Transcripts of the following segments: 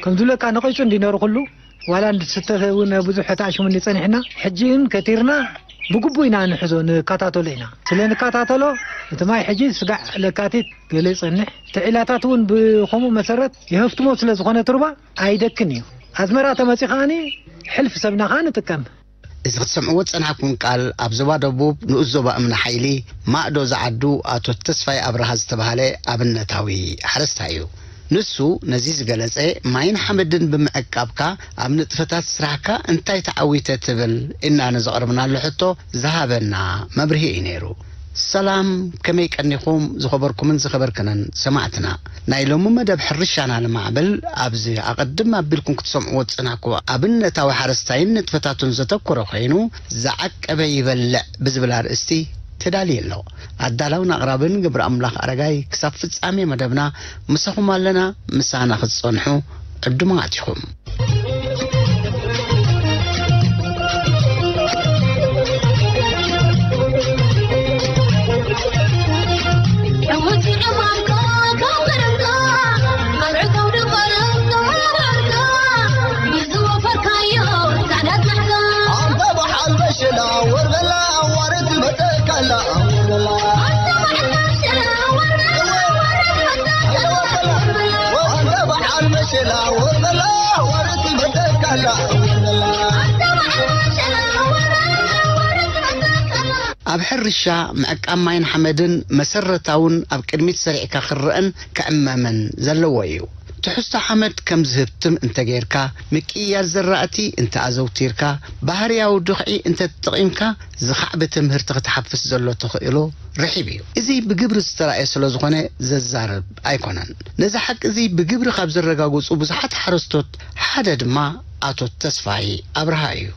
ከም ዝብለካ ነቒጹ እንዲ ነሩ ኩሉ ዋላ እንድትስተ እውን ብዙሕ ተኣሽሙ እንዲ ጸኒሕና፣ ሕጂ ግን ከቲርና ብግቡእ ኢና ንሕዞ፣ ንከታተሎ ኢና። ስለ ንከታተሎ እቲ ማይ ሕጂ ስጋዕ ለካቲት ገለ ይጸንሕ፣ ተዒላታት እውን ብኸምኡ መሰረት ይሀፍትሞ ስለ ዝኾነ ትርባ ኣይደክን እዩ። ኣዝመራ ተመጺ ከኣኒ ሕልፍ ሰብና ከኣ ንጥቀም። እዚ ክትሰምዕዎ ዝጸናሕኩም ቃል ኣብ ዞባ ደቡብ ንኡስ ዞባ እምኒ ሓይሊ ማእዶ ዝዓዱ ኣቶ ተስፋይ ኣብርሃ ዝተባህለ ኣብነታዊ ሓረስታይ እዩ። ንሱ ነዚ ዝገለጸ ማይን ሓመድን ብምዕቃብካ ኣብ ንጥፈታት ስራሕካ እንታይ ተዓዊተ ትብል እና ንዘቕርብናሉ ሕቶ ዝሃበና መብርሂ እዩ ነይሩ። ሰላም፣ ከመይ ቀኒኹም ዝኸበርኩምን ዝኸበርክንን ሰማዕትና? ናይ ሎሚ መደብ ሕርሻና ንማዕብል ኣብዚ ኣቐድም ኣቢልኩም ክትሰምዕዎ ዝጸናሕኩዎ ኣብነታዊ ሓረስታይን ንጥፈታቱን ዘተኮረ ኮይኑ፣ ዝዓቀበ ይበልዕ ብዝብል ኣርእስቲ ተዳልዩ ኣሎ። ኣዳላውን ኣቕራብን ገብረ ኣምላኽ ኣረጋይ። ክሳብ ፍጻሜ መደብና ምሳኹም ኣለና። ምሳና ክትጸንሑ ዕዱማት ኢኹም። ኣብ ሕርሻ ምዕቃብ ማይን ሓመድን መሰረታውን ኣብ ቅድሚት ሰሪዕካ ክረአን ክዕመምን ዘለዎ እዩ። ትሕዝቶ ሓመድ ከም ዝህብትም እንተጌርካ፣ ምቅይያር ዘራእቲ እንተኣዘውቲርካ፣ ባህርያዊ ድኽዒ እንተተጠቒምካ፣ ዝኻዕበ ትምህርቲ ክትሓፍስ ዘሎ ተኽእሎ ርሒብ እዩ። እዚ ብግብሪ ዝተራእየ ስለ ዝኾነ ዘዛርብ ኣይኮነን። ነዚ ሓቂ እዚ ብግብሪ ካብ ዘረጋግጹ ብዙሓት ሓረስቶት ሓደ ድማ ኣቶ ተስፋይ ኣብርሃ እዩ።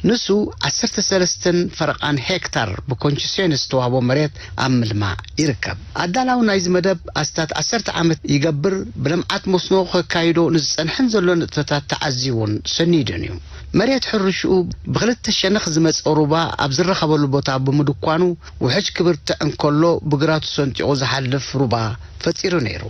ንሱ ዓሰርተ ሰለስተን ፈረቓን ሄክታር ብኮንሲሽን ዝተዋህቦ መሬት ኣብ ምልማዕ ይርከብ። ኣዳላዊ ናይዚ መደብ ኣስታት ዓሰርተ ዓመት ይገብር፣ ብልምዓት መስኖ ከካይዶ ንዝጸንሐን ዘሎ ንጥፈታት ተዓዚቡን ሰኒዱን እዩ። መሬት ሕርሽኡ ብኽልተ ሸነኽ ዝመጸ ሩባ ኣብ ዝረኸበሉ ቦታ ብምድኳኑ፣ ውሕጅ ክብርትዕ እንከሎ ብግራቱ ሰንጢቑ ዝሓልፍ ሩባ ፈጢሩ ነይሩ።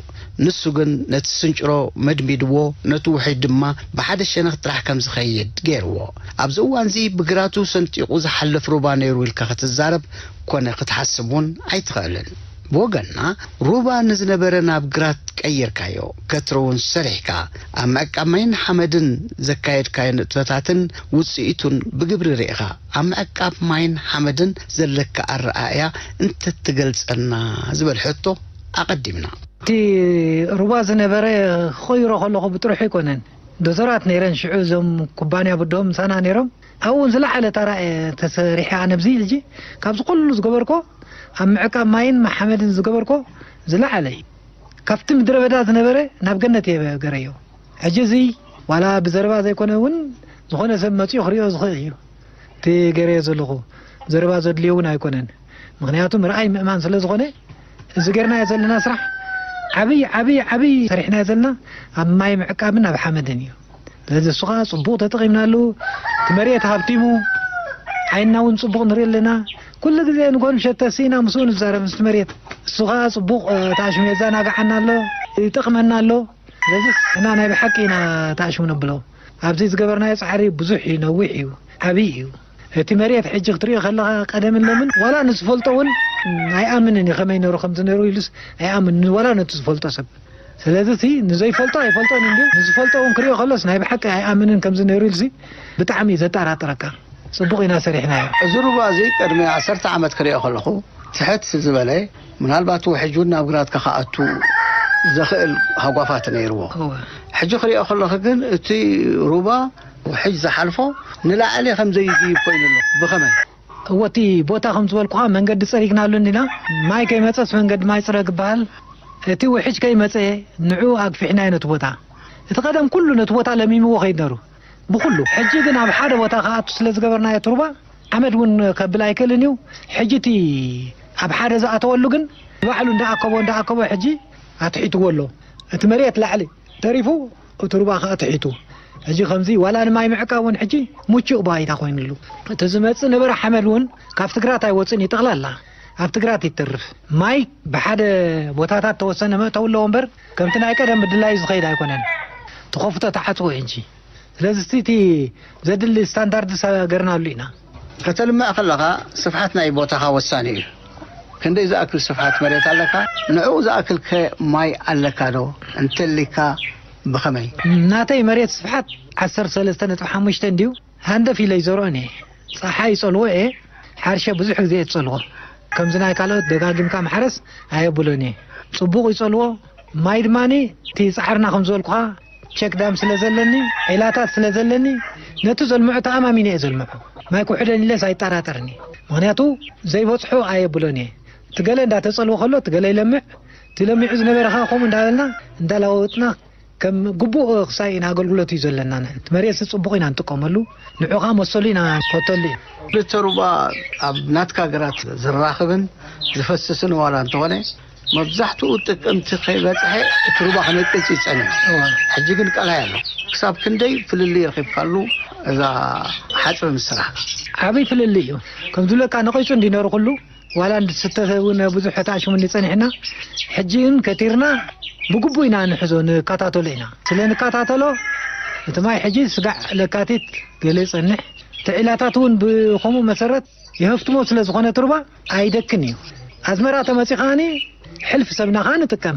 ንሱ ግን ነቲ ስንጭሮ መድሚድዎ፣ ነቲ ውሕጅ ድማ ብሓደ ሸነኽ ጥራሕ ከም ዝኸይድ ገይርዎ። ኣብዚ እዋንዚ ብግራቱ ሰንጢቑ ዝሓልፍ ሩባ ነይሩ ኢልካ ክትዛረብ ኮነ ክትሓስብ እውን ኣይትኽእልን። ብወገንና፣ ሩባ ንዝነበረ ናብ ግራት ቀይርካዮ፣ ከትሪ እውን ሰሪሕካ፣ ኣብ ምዕቃብ ማይን ሓመድን ዘካየድካዮ ንጥፈታትን ውጽኢቱን ብግብሪ ርኢኻ፣ ኣብ ምዕቃብ ማይን ሓመድን ዘለካ ኣረኣእያ እንተትገልጸልና ዝብል ሕቶ ኣቐዲምና። እቲ ሩባ ዝነበረ ክቐይሮ ከለኹ ብጥርሑ ኣይኮነን። ዶዘራት ነይረን ሽዑ እዞም ኩባንያ ብድሆም ምሳና ነይሮም። ኣብኡ እውን ዝለዓለ ታራ እየ ተሰሪሐ ኣነ ኣብዚ ሕጂ ካብዚ ኩሉ ዝገበርኮ ኣብ ምዕቃብ ማይን ሓመድን ዝገበርኮ ዝለዓለ እዩ። ካብቲ ምድረ በዳ ዝነበረ ናብ ገነት እየ ገረዮ። ሕጂ እዚ ዋላ ብዘረባ ዘይኮነ እውን ዝኾነ ሰብ መጺኡ ክሪኦ ዝኽእል እዩ። እቲ ገይረዮ ዘለኹ ዘረባ ዘድልዮ እውን ኣይኮነን። ምኽንያቱ ምርኣይ ምእማን ስለ ዝኾነ፣ እዚ ጌርናዮ ዘለና ስራሕ ዓብይ ዓብይ ዓብይ ሰሪሕናዮ ዘለና ኣብ ማይ ምዕቃብን ኣብ ሓመድን እዩ። ስለዚ እሱ ከዓ ጽቡቕ ተጠቒምናሉ። እቲ መሬት ሃብቲሙ፣ ዓይንና እውን ጽቡቕ ንርኢ ኣለና። ኩሉ ግዜ ንጎንሸት ተሲእና ምስኡ ንዛረብ ምስቲ መሬት። እሱ ከዓ ጽቡቕ፣ እ፣ ተኣሽሙ የዘናግዓና ኣሎ፣ ይጠቕመና ኣሎ። ስለዚ ንሕና ናይ ብሓቂ ኢና ተኣሽሙ ነብሎ። ኣብዚ ዝገበርናዮ ጻዕሪ ብዙሕ እዩ፣ ነዊሕ እዩ፣ ዓብዪ እዩ። እቲ መሬት ሕጂ ክትሪኦ ከለኻ ቀደምን ሎምን ዋላ ንዝፈልጦ እውን ኣይኣምንን እዩ፣ ከመይ ነሩ ከም ዝነሩ ኢሉስ ኣይኣምንን ዋላ ነቲ ዝፈልጦ ሰብ። ስለዚ እቲ ንዘይፈልጦ ኣይፈልጦን እንድዩ፣ ንዝፈልጦ እውን ክሪኦ ከሎስ ናይ ብሓቂ ኣይኣምንን ከም ዝነሩ ኢሉሲ ብጣዕሚ እዩ ዘጠራጥረካ። ጽቡቕ ኢና ሰሪሕናዮ። እዚ ሩባ እዚ ቅድሚ ዓሰርተ ዓመት ክሪኦ ከለኹ ትሕት ዝበለ፣ ምናልባት ውሕጅ እውን ናብ ግራትካ ክኣቱ ዘኽእል ሃጓፋት ነይርዎ። እወ። ሕጂ ክሪኦ ከለኹ ግን እቲ ሩባ ውሕጅ ዝሓልፎ ንላዕሊ ከም ዘይድይብ ኮይኑ ኣሎ። ብኸመይ? እወ፣ እቲ ቦታ ከም ዝበልኩኻ መንገዲ ጸሪግናሉ እንዲና። ማይ ከይመጸስ መንገዲ ማይ ጽረግ ይበሃል። እቲ ውሕጅ ከይመጸ ንዑ ኣግፊሕናዮ ነቲ ቦታ። እቲ ቀደም ኩሉ ነቲ ቦታ ለሚምዎ ከይድ ነሩ። ብኹሉ። ሕጂ ግን ኣብ ሓደ ቦታ ክኣቱ ስለ ዝገበርናዮ ትሩባ፣ ሓመድ እውን ከብል ኣይክእልን እዩ። ሕጂ እቲ ኣብ ሓደ ዝኣተወሉ ግን ባዕሉ እንዳኣከቦ፣ እንዳኣከቦ ሕጂ ኣትሒትዎ ኣሎ። እቲ መሬት ላዕሊ ተሪፉ፣ እቲ ሩባ ከኣ ትሒቱ። ሕጂ ከምዚ ዋላ ንማይ ምዕቃብ እውን ሕጂ ምቹእ ባይታ ኮይኑሉ። እቲ ዝመጽእ ነበረ ሓመድ እውን ካብ ትግራት ኣይወጽእን እዩ፣ ጠቕላላ ኣብ ትግራት ይተርፍ። ማይ ብሓደ ቦታታት ተወሰነ መእተዊ ኣለዎ እምበር፣ ከምቲ ናይ ቀደም ብድላዩ ዝኸይድ ኣይኮነን። ተኸፍቶ ተዓጽዎ እዩ እንጂ። ስለዚ እቲ ዘድሊ ስታንዳርድ ሰገርናሉ ኢና። ከተልምዕ ከለኻ ስፍሓት ናይ ቦታኻ ወሳኒ እዩ። ክንደይ ዝኣክል ስፍሓት መሬት ኣለካ፣ ንዕኡ ዝኣክል ከ ማይ ኣለካ ዶ? እንተሊካ ብኸመይ? ናተይ መሬት ስፍሓት ዓሰርተ ሰለስተ ነጥቢ ሓሙሽተ እንድዩ። ሃንደፍ ኢለ ይዘርኦን እየ። ጸሓይ ይጸልዎ እየ። ሓርሸ ብዙሕ ግዜ እየ ዝጸልዎ። ከምዚ ናይ ካልኦት ደጋጊምካ ምሓረስ ኣየብሎን እየ። ጽቡቕ ይጸልዎ። ማይ ድማኒ እቲ ጻዕርና ከም ዝበልኩኻ ቸክ ዳም ስለ ዘለኒ፣ ዒላታት ስለ ዘለኒ፣ ነቲ ዘልምዖ ተኣማሚነ እየ ዘልምዖ። ማይ ክውሕደን ኢለስ ኣይጠራጠርን እየ። ምኽንያቱ ዘይበጽሖ ኣየብሎን እየ። እቲ ገለ እንዳተጸልወ ከሎ እቲ ገለ ይለምዕ፣ እቲ ለሚዑ ዝነበረ ኸዓ ከምኡ እንዳበልና እንዳለዋወጥና ከም ግቡእ ክሳይ ኢና ኣገልግሎት እዩ ዘለና። ንሕና እቲ መሬት ጽቡቕ ኢና ንጥቀመሉ፣ ንዑ ኸዓ መሰሉ ኢና ንፈተሉ እዩ። ክልተ ሩባ ኣብ ናትካ ግራት ዝራኽብን ዝፈስስን ዋላ እንተኾነ፣ መብዛሕትኡ ጥቅምቲ ከይበጽሐ እቲ ሩባ ክነቅጽ እዩ ጸኒሑ። እዋ። ሕጂ ግን ቀላይ ኣሎ። ክሳብ ክንደይ ፍልልይ ረኺብካሉ እዛ ሓጽቢ ምስ ስራሕካ? ዓብይ ፍልልይ እዩ። ከም ዝብለካ ነቒጹ እንዲ ነሩ ኩሉ፣ ዋላ እንድስተ እውን ብዙሕ ተኣሽሙ እንዲ ጸኒሕና፣ ሕጂ ግን ከቲርና ብግቡእ ኢና ንሕዞ፣ ንከታተሎ ኢና። ስለ ንከታተሎ፣ እቲ ማይ ሕጂ ስጋዕ ለካቲት ገለ ይጸንሕ፣ እቲ ዒላታት እውን ብኸምኡ መሰረት ይሀፍትሞ ስለ ዝኾነ ትሩባ ኣይደክን እዩ። ኣዝመራ ተመጺ ከኣኒ ሕልፊ ሰብና ከኣ ንጥቀም።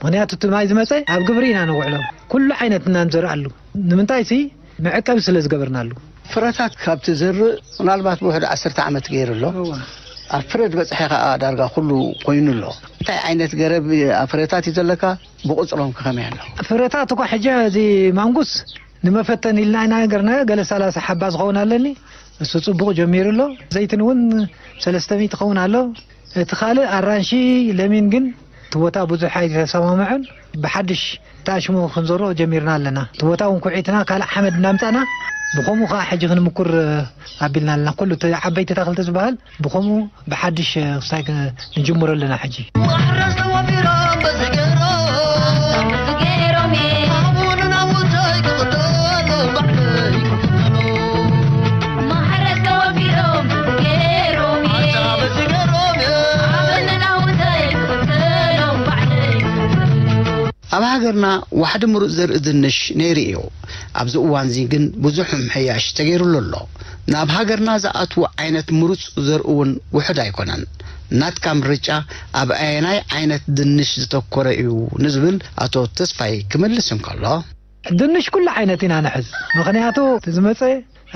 ምኽንያቱ እቲ ማይ ዝመጸ ኣብ ግብሪ ኢና ነውዕሎ። ኩሉ ዓይነት ኢና ንዘርኣሉ። ንምንታይሲ መዕቀቢ ስለ ዝገበርናሉ። ፍረታት ካብ ትዘርእ ምናልባት ብውሕድ ዓሰርተ ዓመት ገይሩ ኣሎ። እዋ። ኣብ ፍረ ዝበጽሐ ከኣ ዳርጋ ኩሉ ኮይኑ ኣሎ። እንታይ ዓይነት ገረብ ኣብ ፍረታት እዩ ዘለካ? ብቁጽሮም ከ ከመይ ኣሎ? ፍረታት እኳ ሕጂ እዚ ማንጉስ ንመፈተን ኢልና ኢና ነገርናዮ። ገለ ሰላሳ ሓባ ዝኸውን ኣለኒ። እሱ ጽቡቕ ጀሚሩ ኣሎ። ዘይትን እውን ሰለስተ ሚእቲ ይኸውን ኣሎ። እቲ ካልእ ኣራንሺ፣ ለሚን ግን እቲ ቦታ ብዙሕ ኣይተሰማምዐን። ብሓድሽ ተኣሽሙ ክንዘርኦ ጀሚርና ኣለና። እቲ ቦታ እውን ኩዒትና ካልእ ሓመድ እናምጻና ብኸምኡ ከኣ ሕጂ ክንምኩር ኣቢልና ኣለና። ኩሉ እቲ ዓበይቲ ተኽልቲ ዝበሃል ብኸምኡ ብሓድሽ ክስታይ ክ-፣ ንጅምሮ ኣለና ሕጂ። ማሕረስ ተወፊሮም በዚ ገይሮም፣ በዚ ገይሮም፣ ኣቡን ናውተይ ክኽተሎ ባዕለይ ክኽተሎ። ማሕረስ ተወፊሮም በዚ ገይሮም፣ ኣታ በዚ ገይሮም፣ ኣቡን ናውተይ ክኽተሎ ባዕለይ ክኽተሎ። ኣብ ሃገርና ዋሕዲ ምሩጽ ዘርኢ ድንሽ ነይሩ እዩ። ኣብዚ እዋንዚ ግን ብዙሕ ምምሕያሽ ተገይሩሉ ኣሎ። ናብ ሃገርና ዝኣትዉ ዓይነት ምሩጽ ዘርኢ እውን ውሑድ ኣይኮነን። ናትካ ምርጫ ኣብ ኣየናይ ዓይነት ድንሽ ዝተኮረ እዩ ንዝብል ኣቶ ተስፋይ ክምልስ እንከሎ፣ ድንሽ ኩሉ ዓይነት ኢና ንሕዝ። ምኽንያቱ እቲ ዝመጸ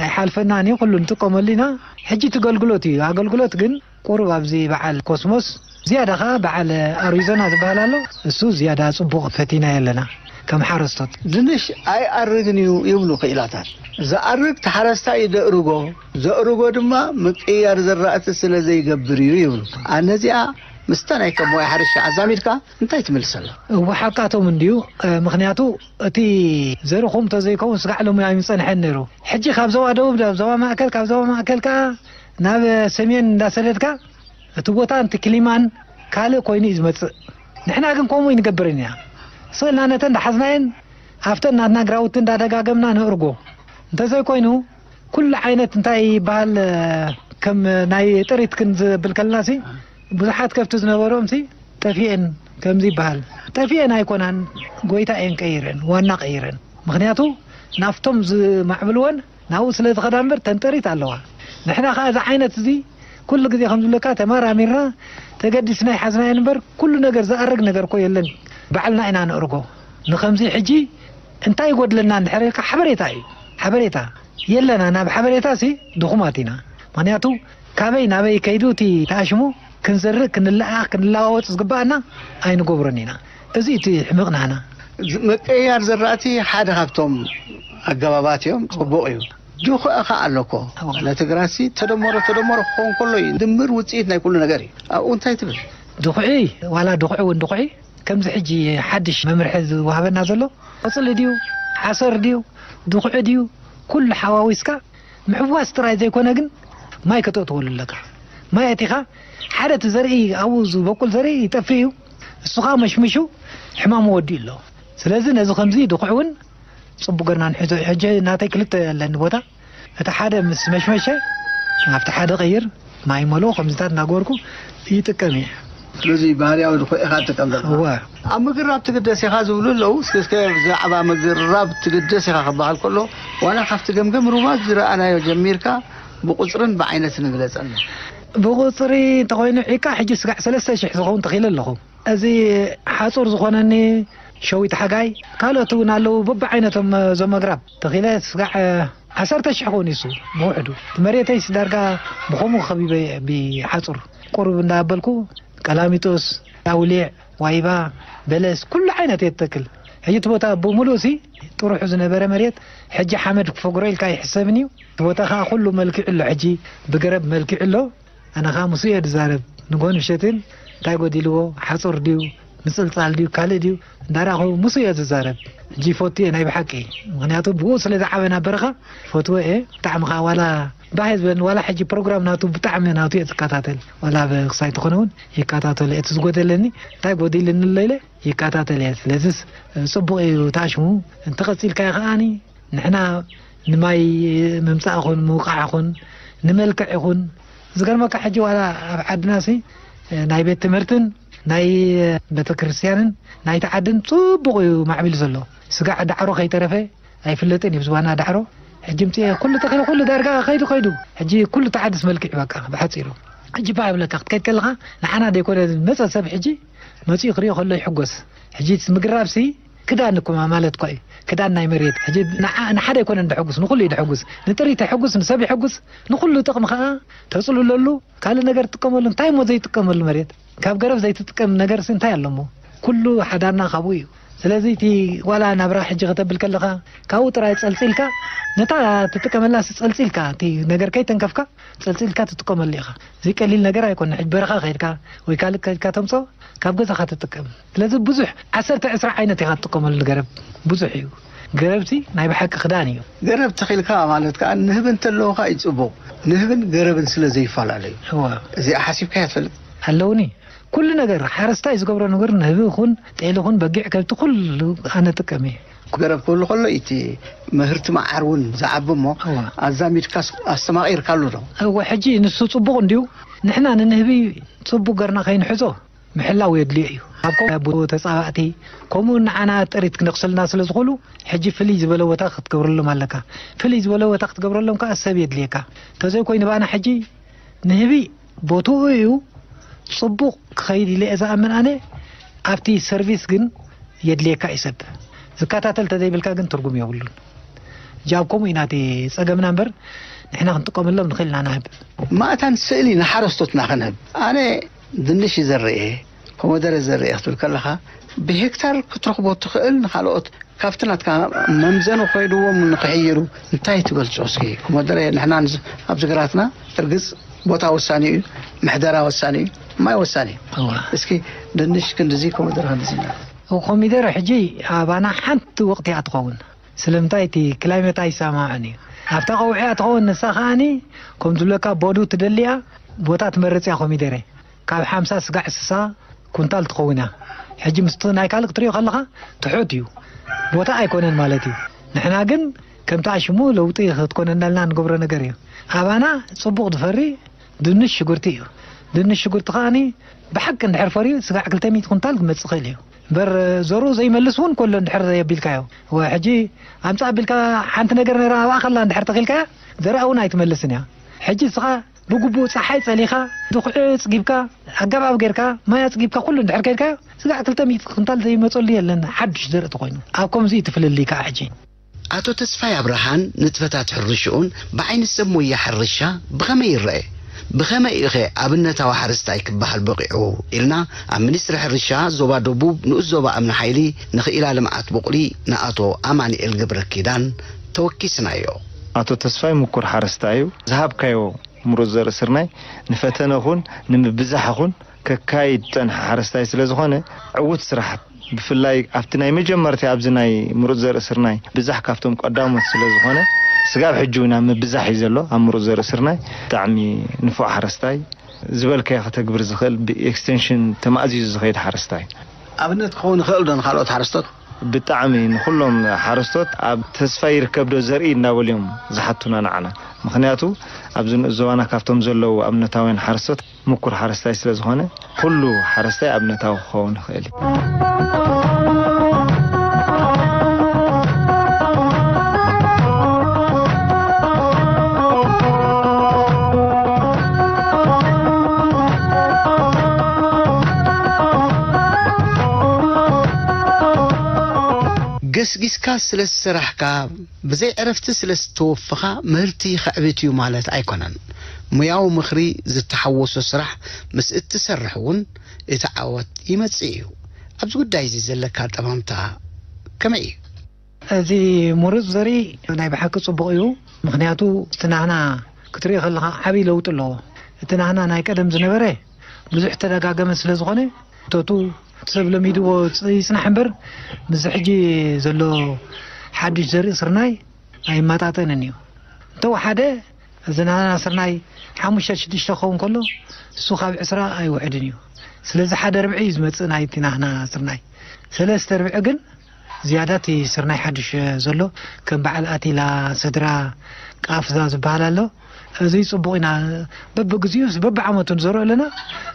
ኣይሓልፈናን እዩ፣ ኩሉ ንጥቀመሉ ኢና። ሕጂ እቲ ኣገልግሎት እዩ። ኣገልግሎት ግን ቁሩብ ኣብዚ በዓል ኮስሞስ፣ ዝያዳ ኸዓ በዓል ኣሪዞና ዝበሃል ኣሎ። እሱ ዝያዳ ጽቡቕ ፈቲናዮ ኣለና ከም ሓረስቶት። ድንሽ ኣይኣርግን እዩ ይብሉ ክኢላታት። ዝኣርግ እቲ ሓረስታይ እዩ ዘእርጎ፣ ዘእርጎ ድማ ምቅይያር ዘራእቲ ስለ ዘይገብር እዩ ይብሉ። ኣነዚኣ ምስታ ናይ ከም ሞያ ሕርሻ ኣዛሚድካ እንታይ ትምልሰላ? እወ፣ ሓቃቶም እንድዩ። እ፣ ምኽንያቱ እቲ ዘርእኹም ተዘይከውን ስጋዕ ሎሚ ኣይምጸንሐን ነይሩ። ሕጂ ካብ ዞባ ደቡብ ናብ ዞባ ማእከል፣ ካብ ዞባ ማእከል ከኣ ናብ ሰሜን እንዳሰደድካ እቲ ቦታን እቲ ክሊማን ካልእ ኮይኑ እዩ ዝመጽእ። ንሕና ግን ከምኡ ኣይንገብርን ኢና። ስእልና ነተን እንዳሓዝናየን ኣብተን ናትና ግራውቲ እንዳደጋገምና ነእርጎ። እንተዘይኮይኑ ኩሉ ዓይነት እንታይ ይበሃል፣ ከም ናይ ጥሪት ክንዝብል ከለናሲ ብዙሓት ከብቲ ዝነበሮምሲ ጠፊኤን ከምዚ ይበሃል። ጠፊኤን ኣይኮናን፣ ጎይታ እየን ቀይረን፣ ዋና ቀይረን። ምኽንያቱ ናብቶም ዝማዕብልወን ናብኡ ስለ ዝኸዳ እምበር ተንጠሪት ኣለዋ። ንሕና ኸዓ እዚ ዓይነት እዚ ኩሉ ግዜ ከም ዝብለካ ተመራሚርና ተገዲስና ይሓዝናየን እምበር ኩሉ ነገር ዝኣርግ ነገር እኮ የለን። ባዕልና ኢና ነእርጎ። ንኸምዚ ሕጂ እንታይ ይጎድለና እንድሕር ኢልካ ሓበሬታ እዩ። ሓበሬታ የለና። ናብ ሓበሬታ ሲ ድኹማት ኢና። ምኽንያቱ ካበይ ናበይ ከይዱ እቲ ተኣሽሙ ክንዘርእ፣ ክንለኣኽ፣ ክንለዋወጥ ዝግባኣና ኣይንገብሮን ኢና። እዚ እቲ ሕምቕ ናህና። ዝ-፣ ምቅይያር ዘራእቲ ሓደ ካብቶም ኣገባባት እዮም፣ ጽቡቕ እዩ። ዱኽዒ ኸዓ ኣሎ እኮ። ነቲ ግራትሲ ተደመሮ ተደመሮ ክኸውን ከሎ እዩ ድምር ውፅኢት ናይ ኩሉ ነገር እዩ። ኣብኡ እንታይ ትብል? ድኹዒ፣ ዋላ ድኹዒ እውን ድኹዒ፣ ከምዚ ሕጂ ሓድሽ መምርሒ ዝወሃበና ዘሎ፣ ቆፅሊ ድዩ፣ ሓሰር ድዩ፣ ድኹዒ ድዩ፣ ኩሉ ሓዋዊስካ ምሕዋስ ጥራይ ዘይኮነ ግን ማይ ከተእትወሉ ኣለካ። ማይ ኣቲኻ ሓደ እቲ ዘርኢ ኣብኡ ዝበቁል ዘርኢ ይጠፍእ እዩ። እሱ ኸዓ መሽሚሹ ሕማሙ ወዲኡ ኣሎ። ስለዚ ነዚ ከምዚ ድኹዒ እውን ጽቡቅ ገርና ንሕዞ። ሕጂ ናተይ ክልተ ኣለኒ ቦታ። እቲ ሓደ ምስ መሽመሸ ኣብቲ ሓደ ቀይር ማይ መሎ ከምዚታት እናገበርኩ ይጥቀም እየ። ስለዚ ባህርያዊ ድኹዒ ኢኻ ትጥቀም ዘለኻ። እወ። ኣብ ምግር ኣብ ትግደስ ኢኻ ዝብሉ ኣለዉ። እስከ እስከ ብዛዕባ ምግር ኣብ ትግደስ ኢኻ ክበሃል ከሎ ዋላ ካብቲ ገምገም ሩባ ዝረኣናዮ ጀሚርካ ብቁጽርን ብዓይነትን ግለጸልና። ብቁጽሪ እንተኾይኑ ዒቃ ሕጂ ስጋዕ ሰለስተ ሽሕ ዝኸውን ተኺለ ኣለኹ። እዚ ሓጹር ዝኾነኒ ሸዊት ሓጋይ ካልኦት እውን ኣለዉ። በብዓይነቶም እዞም ኣግራብ ተኺለ ስጋዕ ዓሰርተ ሽሕ ክኸውን ይሱ ብውሕዱ። መሬተይስ ዳርጋ ብኸምኡ ከቢበ ብሓጹር ቁሩብ እንዳበልኩ ቀላሚጦስ፣ ኣውሊዕ፣ ዋይባ፣ በለስ ኩሉ ዓይነት እየ ትተክል። ሕጂ እቲ ቦታ ብምሉእ ሲ ጥሩሑ ዝነበረ መሬት ሕጂ ሓመድ ክፈግሮ ኢልካ ይሕሰብን እዩ። እቲ ቦታ ከዓ ኩሉ መልክዑ ኣሎ። ሕጂ ብገረብ መልክዑ ኣሎ። ኣነ ከዓ ምስኡ እየ ዝዛረብ። ንጎን ምሸትን እንታይ ጎዲልዎ፣ ሓፁር ድዩ፣ ምፅልፃል ድዩ፣ ካልእ ድዩ እንዳራኹ ምስኡ እየ ዝዛረብ። ሕጂ ይፈቱ እየ ናይ ብሓቂ። ምክንያቱ ብኡ ስለ ዝዓበ ናብ በረኻ ይፈትዎ እየ። ብጣዕሚ ከዓ ዋላ ባህ ዝበን ዋላ ሕጂ ፕሮግራም ናቱ ብጣዕሚ ናቱ እየ ዝከታተል። ዋላ ብክሳይ ትኾነ እውን ይከታተል እየ። እቲ ዝጎደለኒ እንታይ ጎዲልኒ ኣሎ ኢለ ይከታተል እየ። ስለዚስ ፅቡቕ እዩ ታሽሙ እንተቐፂልካዮ ከዓኒ ንሕና ንማይ ምምፃእ ይኹን ምውቃዕ ይኹን ንመልክዕ ይኹን ዝገርመካ ሕጂ ዋላ ኣብ ዓድና ሲ ናይ ቤት ትምህርትን ናይ ቤተክርስትያንን ናይቲ ዓድን ፅቡቕ እዩ ማዕቢሉ ዘሎ። ስጋዕ ዳዕሮ ከይተረፈ ኣይፍለጥን እዩ ዝባና ዳዕሮ። ሕጂ ምፅኤ ኩሉ ተኽሊ ኩሉ ዳርጋ ከይዱ ከይዱ ሕጂ ኩሉ ተዓድስ መልክዕ በቃ ብሓፂሩ። ሕጂ ባ ይብለካ ክትከይድ ከለኻ ንዓና ደይኮነ ዝመፀ ሰብ ሕጂ መፂኡ ክሪኦ ከሎ ይሕጎስ። ሕጂ ምግራብ ሲ ክዳን እኮ ማለት እኮ እዩ። ክዳን ናይ መሬት ሕጂ ንዓ- ንሓደ ኣይኮነን ደሕጉስ ንኹሉ እዩ ደሕጉስ። ንጥሪት ይሕጉስ ንሰብ ይሕጉስ ንኹሉ ጥቕሚ ከዓ ተፅልለሉ ካልእ ነገር ትጥቀመሉ እንታይ እሞ ዘይጥቀመሉ መሬት ካብ ገረብ ዘይትጥቀም ነገር ሲ እንታይ ኣለሞ? ኩሉ ሓዳርና ካብኡ እዩ። ስለዚ እቲ ዋላ ናብራ ሕጂ ከተብል ከለኻ ካብኡ ጥራይ ፀልፂልካ ነታ ትጥቀመላ ሲ ፀልፂልካ እቲ ነገር ከይተንከፍካ ፀልፂልካ ትጥቀመሉ ኢኻ። እዚ ቀሊል ነገር ኣይኮነ። ሕጂ በረኻ ከይድካ ወይ ካልእ ከይድካ ተምፅኦ ካብ ገዛኻ ትጥቀም። ስለዚ ብዙሕ ዓሰርተ ዕስራ ዓይነት ኢኻ ትጥቀመሉ ገረብ ብዙሕ እዩ። ገረብሲ ናይ ብሓቂ ክዳን እዩ። ገረብ ተኺልካ ማለት ከዓ ንህቢ እንተለዎ ከዓ እዩ ፅቡቕ። ንህብን ገረብን ስለ ዘይፈላለዩ እዋ እዚኣ ሓሲብካያ ትፈልጥ? ኣለውኒ። ኩሉ ነገር ሓረስታይ ዝገብሮ ነገር ንህቢ ይኹን ጤል ይኹን በጊዕ ከብቲ ኩሉ ኣነ ጥቀም እየ። ገረብ ክህሉ ከሎ እቲ ምህርቲ መዓር እውን ዝዓቢ እሞ እዋ ኣዛሚድካ ኣስተማቒርካሉ ዶ? እወ ሕጂ ንሱ ፅቡቕ እንድዩ። ንሕና ንንህቢ ፅቡቕ ገርና ከይንሕዞ ምሕላው የድልዮ እዩ። ኣብ ከምኡ ተፃባእቲ ከምኡ ንዓና ጥሪት ክነኽስልና ስለ ዝኾኑ ሕጂ ፍልይ ዝበለ ቦታ ክትገብረሎም ኣለካ። ፍልይ ዝበለ ቦታ ክትገብረሎም ከዓ ሰብ የድልየካ። ተዘይኮይኑ ባና ሕጂ ንህቢ ቦትኡ እዩ ፅቡቕ ክኸይድ ኢለ እየ ዝኣምን ኣነ። ኣብቲ ሰርቪስ ግን የድልየካ እዩ ሰብ ዝከታተል ተዘይብልካ ግን ትርጉም የብሉን። ጃብ ከምኡ ኢና እቲ ፀገምና እምበር ንሕና ክንጥቀመሎም ንኽእል ኢና ንህብ። ማእታን ስእሊ ንሓረስቶትና ክንህብ ኣነ ድንሽ ይዘርእ እየ ኮመደረ ዘርእ ክትብል ከለኻ ብሄክታር ክትረኽቦ ትኽእል ንካልኦት ካብቲ ናትካ መምዘኒ ኮይድዎም ንክሕይሩ እንታይ ትገልጾ እስኪ? ኮመደረ ንሕና ንዝ- ኣብዚ ግራትና እርግጽ ቦታ ወሳኒ እዩ፣ ምሕደራ ወሳኒ እዩ፣ ማይ ወሳኒ እዩ። እዋ። እስኪ ድንሽ ክንድዚ ኮመደረ ክንድዚ ኢና። ኮሚደረ ሕጂ ኣባና ሓንቲ ወቅቲ እያ ትኸውን። ስለምንታይ እቲ ክላይመት ኣይሰማማዕን እዩ። ኣብታ ቀውዒ እያ ትኸውን ንሳ ከዓኒ ከም ዝብለካ ቦዱ ትደሊ እያ ቦታ ትመርጽ እያ ኮሚደረ። ካብ ሓምሳ ስጋዕ ስሳ ኩንታል ትኸውን እያ። ሕጂ ምስቲ ናይ ካልእ ክትሪኦ ከለኻ ትሑት እዩ። ቦታ ኣይኮነን ማለት እዩ። ንሕና ግን ከምቲ ኣሽሙ ለውጢ ክትኮነና ኢልና ንገብሮ ነገር እዩ። ኣባና ጽቡቕ ዝፈሪ ድንሽ ሽጉርቲ እዩ። ድንሽ ሽጉርቲ ከዓኒ ብሓቂ እንድሕር ፈርዩ ስጋዕ ክልተ ሚእቲ ኩንታል ክመጽእ ይኽእል እዩ። እምበር ዘርኡ ዘይመልስ እውን ከሎ እንድሕር ዘየቢልካዮ። ወ- ሕጂ ኣምጻእ ኣቢልካ ሓንቲ ነገር ነራ ኣብኣ ከላ እንድሕር ተኺልካያ ዘርኣ እውን ኣይትመልስን እያ። ሕጂ እስኻ ብግቡእ ጸሓይ ጸሊኻ፣ ድኹዒ ኣጽጊብካ፣ ኣገባብ ጌርካ፣ ማይ ኣጽጊብካ፣ ኩሉ እንድሕር ከይድካዮ፣ ስጋዕ ክልተ ሚእቲ ኩንታል ዘይመጸሉ የለን፣ ሓድሽ ዘርኢ ተኾይኑ። ኣብ ከምዚ እዩ እቲ ፍልልይ ከኣ ሕጂ። ኣቶ ተስፋይ ኣብርሃን ንጥፈታት ሕርሽኡን ብዓይኒ ሰብ ሞያ ሕርሻ ብኸመይ ይረአ? ብኸመይ እዩኸ ኣብነታዊ ሓረስታይ ክበሃል በቒዑ? ኢልና ኣብ ሚኒስትሪ ሕርሻ ዞባ ደቡብ ንኡስ ዞባ እምኒ ሓይሊ ንኽኢላ ልምዓት ቡቕሊ ንኣቶ ኣማኑኤል ገብረኪዳን ተወኪስናዮ። ኣቶ ተስፋይ ምኩር ሓረስታይ እዩ። ዝሃብካዮ ምሩፅ ዘርኢ ስርናይ ንፈተነ ኹን ንምብዛሕ ኹን ከካይድ ዝጸንሐ ሓረስታይ ስለ ዝኾነ፣ ዕዉት ስራሕ፣ ብፍላይ ኣብቲ ናይ መጀመርታ ኣብዚ ናይ ምሩፅ ዘርኢ ስርናይ ብዛሕ ካብቶም ቀዳሞት ስለ ዝኾነ፣ ስጋብ ሕጂ እውን ኣብ ምብዛሕ እዩ ዘሎ። ኣብ ምሩፅ ዘርኢ ስርናይ ብጣዕሚ ንፉዕ ሓረስታይ፣ ዝበልካዮ ከተግብር ዝኽእል፣ ብኤክስቴንሽን ተማእዚዙ ዝኸይድ ሓረስታይ። ኣብነት ክኸውን ይኽእል ዶ ንኻልኦት ሓረስቶት? ብጣዕሚ ንኹሎም ሓረስቶት ኣብ ተስፋ ይርከብ ዶ ዘርኢ እንዳበሉ እዮም ዝሓቱና ንዓና። ምኽንያቱ ኣብዚ ንኡስ ዞባና ካብቶም ዘለዉ ኣብነታውያን ሓረስቶት ምኩር ሓረስታይ ስለ ዝኾነ፣ ኩሉ ሓረስታይ ኣብነታዊ ክኸውን ይኽእል እዩ። ገስጊስካ ስለ ዝሰራሕካ፣ ብዘይ ዕረፍቲ ስለ ዝተወፈኻ ምህርቲ ከዕብት እዩ ማለት ኣይኮነን። ሙያዊ ምኽሪ ዝተሓወሶ ስራሕ ምስ እትሰርሕ እውን እቲ ዓወት ይመጽእ እዩ። ኣብዚ ጉዳይ እዚ ዘለካ ጠማምታ ከመይ እዩ? እዚ ምሩፅ ዘርኢ ናይ ብሓቂ ጽቡቕ እዩ። ምኽንያቱ እቲ ናህና ክትሪኦ ከለኻ ዓብዪ ለውጢ ኣለዎ። እቲ ናህና ናይ ቀደም ዝነበረ ብዙሕ ተደጋገመ ስለ ዝኾነ፣ እቶቱ ሰብ ለሚድዎ ፅ-፣ ይጽናሕ እምበር፣ ምስዚ ሕጂ ዘሎ ሓድሽ ዘርኢ ስርናይ ኣይመጣጠንን እዩ። እንተወሓደ እዚ ናህና ስርናይ ሓሙሽተ ሽዱሽተ ክኸውን ከሎ፣ እሱ ካብ ዕስራ ኣይውሕድን እዩ። ስለዚ ሓደ ርብዒ እዩ ዝመጽእ ናይቲ ናህና ስርናይ። ሰለስተ ርብዒ ግን ዝያዳ እቲ ስርናይ ሓድሽ ዘሎ፣ ከም በዓል ኣቲላ፣ ስድራ፣ ቃፍዛ ዝበሃል ኣሎ። እዚ ጽቡቕ ኢና፣ በብግዚኡ በብዓመቱ ንዘርኦ ኣለና፣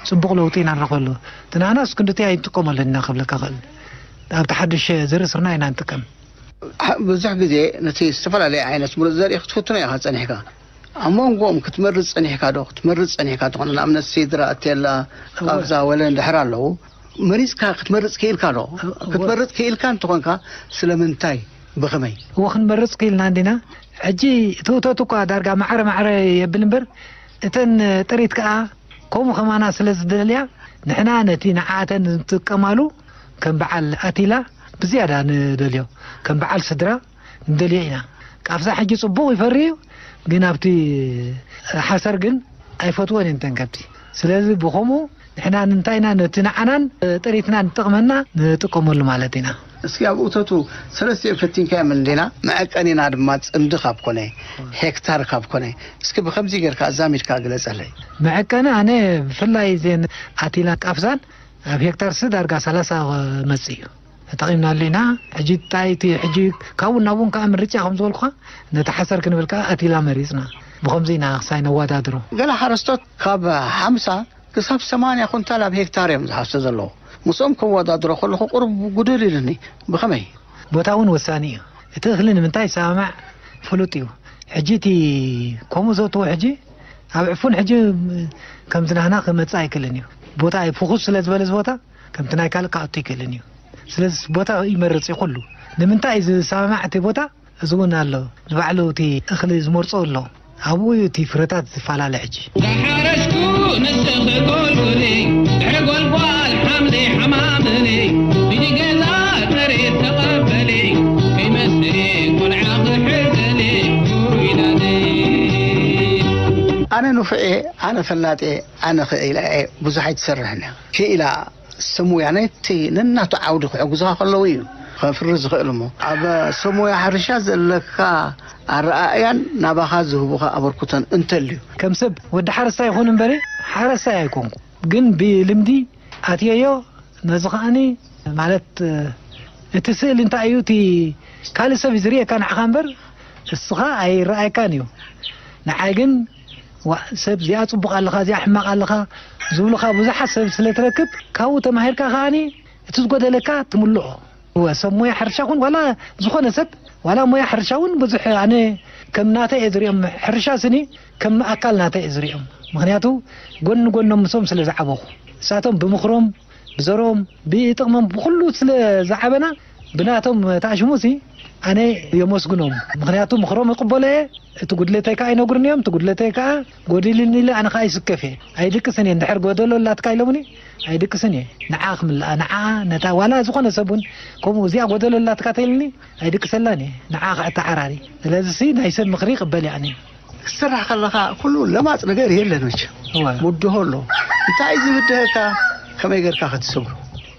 ጽቡቕ ለውጢ ኢና ንረኽበሉ። እቲ ናህና እስክንድቲ ኣይንጥቀመሉን ኢና ክብለካ እኽእል። ኣብቲ ሓድሽ ዘርኢ ስርናይ ኢና ንጥቀም። ብዙሕ ግዜ ነቲ ዝተፈላለየ ዓይነት ምሩፅ ዘርኢ ክትፍትኖ ኢኻ ጸኒሕካ። ኣብ መንጎኦም ክትመርጽ ጸኒሕካ ዶ? ክትመርጽ ጸኒሕካ እንተኾነ፣ ንኣብነት ሲድራ፣ ኣቴላ፣ እወ። ቃፍዛ፣ ወለ እንድሕር ኣለዉ፣ መሪጽካ ክትመርጽ ክኢልካ ዶ? እወ። ክትመርጽ ክኢልካ እንተኾንካ፣ ስለምንታይ? ብኸመይ? እወ፣ ክንመርጽ ክኢልና እንዲና። ሕጂ እቲ እቶት እኳ ዳርጋ ማዕረ ማዕረ የብል እምበር፣ እተን ጥሪት ከኣ ከምኡ ከማና ስለ ዝደልያ፣ ንሕና ነቲ ንዓኣተን ንጥቀማሉ ከም በዓል ኣቲላ ብዝያዳ ንደልዮ፣ ከም በዓል ስድራ ንደልዮ ኢና። ቃፍዛ ሕጂ ጽቡቕ ይፈሪ እዩ፣ ግን ኣብቲ ሓሰር ግን ኣይፈትወን እየን እተን ከብቲ። ስለዚ ብኸምኡ ንሕና ንምንታይ ኢና ነቲ ንዓናን ጥሪትና ንጠቕመና ንጥቀመሉ ማለት ኢና። እስኪ ኣብ እቶቱ ሰለስቲኦም ፈቲንካዮም እንዲና፣ መዐቀኒና ድማ ጽምዲ ካብ ኮነ፣ ሄክታር ካብ ኮነ፣ እስኪ ብኸምዚ ጌርካ ኣዛሚድካ ግለጸለይ። መዐቀኒ ኣነ ብፍላይ እዘን ኣቲላን ቃፍዛን ኣብ ሄክታር ሲ ዳርጋ ሰላሳ መጽእ እዩ። ተጠቒምናሉ ኢና። ሕጂ እንታይ እቲ ሕጂ ካብኡ ናብኡን ከኣ ምርጫ ከም ዝበልኩኻ፣ ነቲ ሓሰር ክንብል ከኣ ኣቲላ መሪጽና። ብኸምዚ ኢና ክሳይ ነወዳድሮ። ገለ ሓረስቶት ካብ ሓምሳ ክሳብ ሰማንያ ኩንታል ኣብ ሄክታር እዮም ዝሓፍሱ ዘለዉ። ምስኦም ከወዳድሮ ከለኹ ቁሩብ ጉድል ኢሉኒ። ብኸመይ? ቦታ እውን ወሳኒ እዩ። እቲ እኽሊ ንምንታይ ይሰማማዕ ፍሉጥ እዩ። ሕጂ እቲ ከምኡ ዘእትዎ ሕጂ ኣብ ዕፉን ሕጂ ከምዚ ናህና ክመጽእ ኣይክእልን እዩ። ቦታ እዩ ፍኹስ ስለ ዝበለ እዚ ቦታ ከምቲ ናይ ካልእ ክኣቱ ኣይክእልን እዩ። ስለዚ ቦታ ይመርጽ እዩ ኩሉ። ንምንታይ እዩ ዝሰማማዕ እቲ ቦታ? እዚ እውን ኣሎ። ንባዕሉ እቲ እኽሊ ዝመርጾ ኣሎ። ኣብኡ እዩ እቲ ፍረታት ዝፈላለ ሕጂ። ዝሓረስኩ ንስኺ ጎልጉሊ፣ ድሕሪ ጎልጓል ሓምሊ ሓማምሊ፣ ሂጂ ገዛ ጥሪት ተቐበሊ፣ ከይመስሊ ቆልዓ ክሕዘሊ፣ ውይላለይ። ኣነ ንፉዕ እየ፣ ኣነ ፈላጥ እየ፣ ኣነ ክኢላ እየ፣ ብዙሕ ኣይትሰርሕን እያ። ክኢላ ሰብ ሞያ ነቲ ነናቱ ዓውዲ ክሕግዙኻ ከለዉ እዩ ከፍሪ ዝኽእል። እሞ ኣብ ሰብ ሞያ ሕርሻ ዘለካ ኣረኣእያን ናባኻ ዝህቡኻ ኣበርክቶን እንተልዩ? ከም ሰብ ወዲ ሓረስታይ ይኹን እምበሪ ሓረስታይ ኣይኮንኩ፣ ግን ብልምዲ ኣትየዮ። ነዚ ከኣኒ ማለት እቲ ስእሊ እንታይ እዩ? እቲ ካልእ ሰብ እዩ ዝርእየካ ንዓኻ እምበር እስኻ ኣይረኣየካን እዩ። ንዓይ ግን ዋ፣ ሰብ እዚኣ ጽቡቕ ኣለኻ፣ እዚኣ ሕማቕ ኣለኻ ዝብሉኻ ብዙሓት ሰብ ስለ ትረክብ፣ ካብኡ ተማሂርካ ከኣኒ እቲ ዝጎደለካ ትምልኦ። እወ፣ ሰብ ሞያ ሕርሻ ኩን ዋላ ዝኾነ ሰብ፣ ዋላ ሞያ ሕርሻ እውን ብዙሕ ኣነ ከም ናተይ እየ ዝሪኦም። ሕርሻ ስኒ ከም ኣካል ናተይ እየ ዝሪኦም። ምኽንያቱ ጎኒ ጎኖም ምስኦም ስለ ዝዓበኹ፣ ንሳቶም ብምኽሮም፣ ብዘሮም፣ ብጥቕሞም፣ ብኹሉ ስለ ዝዓበና ብናቶም ተኣሽሙሲ ኣነ የመስግኖም። ምኽንያቱ ምኽሮም ይቕበሎ እየ። እቲ ጉድለተይ ከዓ ይነግሩኒ እዮም። እቲ ጉድለተይ ከዓ ጎዲልኒ ኢለ ኣነ ከዓ ይስከፍ እየ። ኣይድቅስን እየ። እንድሕር ጎደሎ ኣላትካ ኢሎምኒ ኣይድቅስን እየ። ንዓ ክምልኣ፣ ንዓ ነታ ዋላ ዝኾነ ሰብ እውን ከምኡ እዚኣ ጎደሎ ኣላትካ ተኢልኒ ኣይድቅሰላን እየ። ንዓ ከዕተዓራሪ። ስለዚሲ ናይ ሰብ ምኽሪ ይቕበል እየ ኣነ። ክትስራሕ ከለኻ ኩሉ ለማፅ ነገር የለን መቸም። እወ። ውድሆ ኣሎ። እንታይ እዩ ዝብድሀካ? ከመይ ጌርካ ክትስብሮ?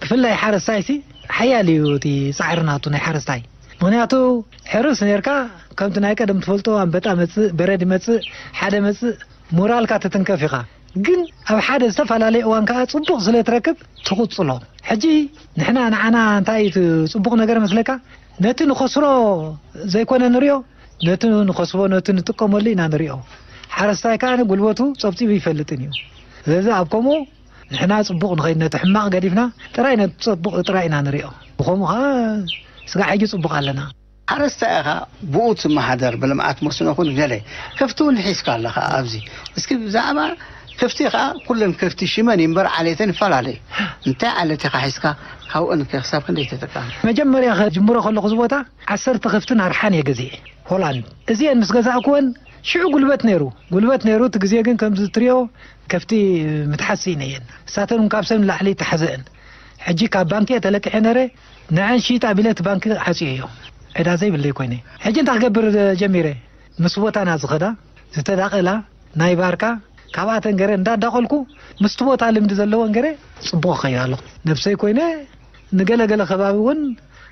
ብፍላይ ሓረስታይሲ ሓያል እዩ እቲ ጻዕሪ ናቱ ናይ ሓረስታይ። ምኽንያቱ ሕርስ ኔርካ ከምቲ ናይ ቀደም ትፈልጦ ኣንበጣ መጽእ፣ በረድ መጽእ፣ ሓደ መጽእ ሞራልካ ትትንከፍ ኢኻ። ግን ኣብ ሓደ ዝተፈላለየ እዋን ከኣ ጽቡቕ ስለ ትረክብ ትቕጽሎ። ሕጂ ንሕና ንዓና እንታይ እዩ እቲ ጽቡቕ ነገር መስለካ? ነቲ ንኸስሮ ዘይኮነ ንሪኦ፣ ነቲ ንኸስቦ፣ ነቲ ንጥቀመሉ ኢና ንሪኦ። ሓረስታይ ከኣ ንጉልበቱ ጸብጺቡ ይፈልጥን እዩ። ስለዚ ኣብ ከምኡ ንሕና ጽቡቕ ንኸይድ ነቲ ሕማቕ ገዲፍና ጥራይ ነቲ ጽቡቕ ጥራይ ኢና ንሪኦ። ብኸምኡ ኸኣ ስጋዕ ሕጂ ጽቡቕ ኣለና። ሓረስታይ ኢኻ፣ ብኡ ትመሓደር፣ ብልምዓት መስኖ ኹን ገለ። ከፍቲ እውን ሒዝካ ኣለኻ ኣብዚ። እስኪ ብዛዕባ ከፍቲ ኸኣ፣ ኩለን ከፍቲ ሽመን እምበር ዓሌተን ይፈላለዩ። እንታይ ዓሌት ኢኻ ሒዝካ? ካብኡን ከ ክሳብ ክንደይ ተጠቃሚ? መጀመርያ ከጅምሮ ከለኹ እዚ ቦታ ዓሰርተ ከፍትን ኣርሓን እየ ገዚኤ። ሆላንድ። እዚአን ምስ ገዛእኩወን ሽዑ ጉልበት ነይሩ። ጉልበት ነይሩ፣ እቲ ግዜ ግን ከምዚ ትሪኦ ከፍቲ ምትሓዝ ስኢነ እየን። ንሳተን እውን ካብ ሰብ ንላዕሊ ተሓዘአን። ሕጂ ካብ ባንኪ እየ ተለቂሐ ነይረ፣ ንዐን ሽይጥ ኣቢለ እቲ ባንኪ ዓጽየዮ። ዕዳ ዘይብለይ ኮይነ። ሕጂ እንታይ ክገብር ጀሚረ? ምስ ቦታና ዝኸዳ፣ ዝተዳቐላ፣ ናይ ባርካ፣ ካብኣተን ገረ እንዳዳቐልኩ ምስቲ ቦታ ልምዲ ዘለወን ገረ ጽቡቕ እኸይድ ኣለኹ። ነብሰይ ኮይነ ንገለገለ ከባቢ እውን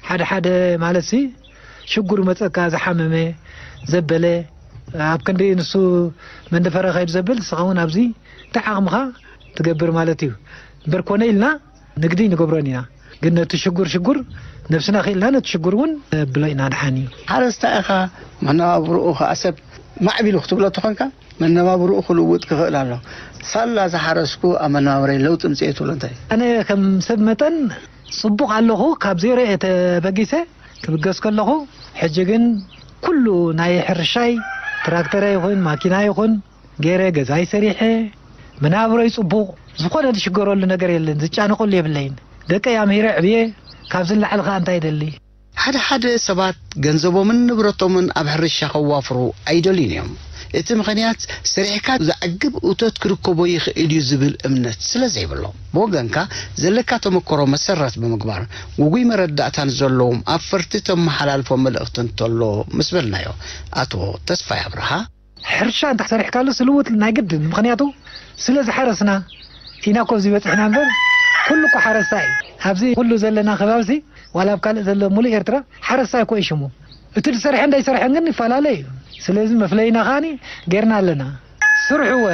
ሓደ ሓደ ማለትሲ ሽጉር መጸካ ዝሓመመ ዘበለ ኣብ ክንዲ ንሱ መንደፈረ ከይድ ዘብል ንስኻ እውን ኣብዚ እንታይ ዓቕምኻ ትገብር ማለት እዩ። እምበር ኮነ ኢልና ንግዲ ንገብሮን ኢና። ግን ነቲ ሽጉር ሽጉር ነብስና ክኢልና ነቲ ሽጉር እውን ነብሎ ኢና። ደሓን እዩ። ሓረስታይ ኢኻ፣ መነባብርኡ ኸዓ ሰብ ማዕቢሉ ክትብሎ ተኾንካ መነባብርኡ ክልውጥ ክኽእል ኣሎ። ሳላ ዝሓረስኩ ኣብ መነባብረይ ለውጢ ምፅኤ ትብሎ እንታይ? ኣነ ከም ሰብ መጠን ጽቡቕ ኣለኹ። ካብ ዜሮ እየ ተበጊሰ ክብገስ ከለኹ። ሕጂ ግን ኩሉ ናይ ሕርሻይ ትራክተረ ይኹን ማኪና ይኹን ገይረ ገዛይ ሰሪሐ መናብሮይ ጽቡቕ፣ ዝኾነ ዝሽገረሉ ነገር የለን፣ ዝጫነቐሉ የብለይን። ደቀይ ኣምሂረ ዕብየ፣ ካብዚ ንላዕሊ ኸኣ እንታይ ይደሊ? ሓደ ሓደ ሰባት ገንዘቦምን ንብረቶምን ኣብ ሕርሻ ከዋፍሩ ኣይደልዩን እዮም። እቲ ምኽንያት፣ ሰሪሕካ ዘዕግብ እቶት ክርከቦ ይኽእል እዩ ዝብል እምነት ስለ ዘይብሎም። ብወገንካ ዘለካ ተመክሮ መሰረት ብምግባር፣ ግጉይ መረዳእታን ዘለዎም ኣፈርቲ ተመሓላልፎ መልእኽቲ እንተሎ ምስ በልናዮ፣ ኣቶ ተስፋይ ኣብርሃ፣ ሕርሻ እንተ ሰሪሕካሉ ስልውጥ ናይ ግድን፣ ምኽንያቱ ስለ ዝሓረስና ኢና እኮ ኣብዚ በጺሕና እምበር፣ ኩሉ እኮ ሓረስታይ እዩ። ኣብዚ ኩሉ ዘለና ከባቢሲ፣ ዋላ ኣብ ካልእ ዘሎ ሙሉእ ኤርትራ፣ ሓረስታይ እኮ እዩ ሽሙ። እቲ ዝሰርሐን ዘይሰርሐን ግን ይፈላለ እዩ። ስለዚ መፍለይና ከኣኒ ጌርና ኣለና። ስርሕዎ።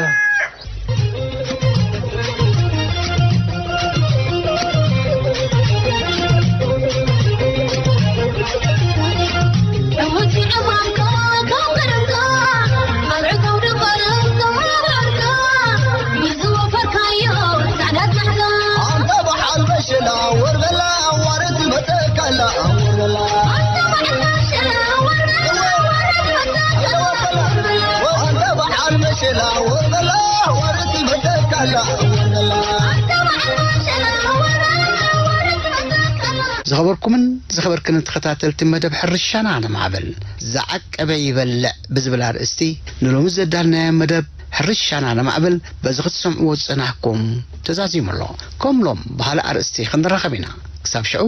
ዝኸበርኩምን ዝኸበርክን ተኸታተልቲ መደብ ሕርሻና ነማዕብል፣ ዝዓቀበ ይበልዕ ብዝብል ኣርእስቲ ንሎሚ ዘዳልናዮ መደብ ሕርሻና ነማዕብል በዚ ክትሰምዕዎ ዝጸናሕኩም ተዛዚሙ ኣሎ። ከም ሎም ብኻልእ ኣርእስቲ ክንራኸብ ኢና። ክሳብ ሽዑ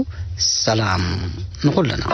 ሰላም ንኹልና።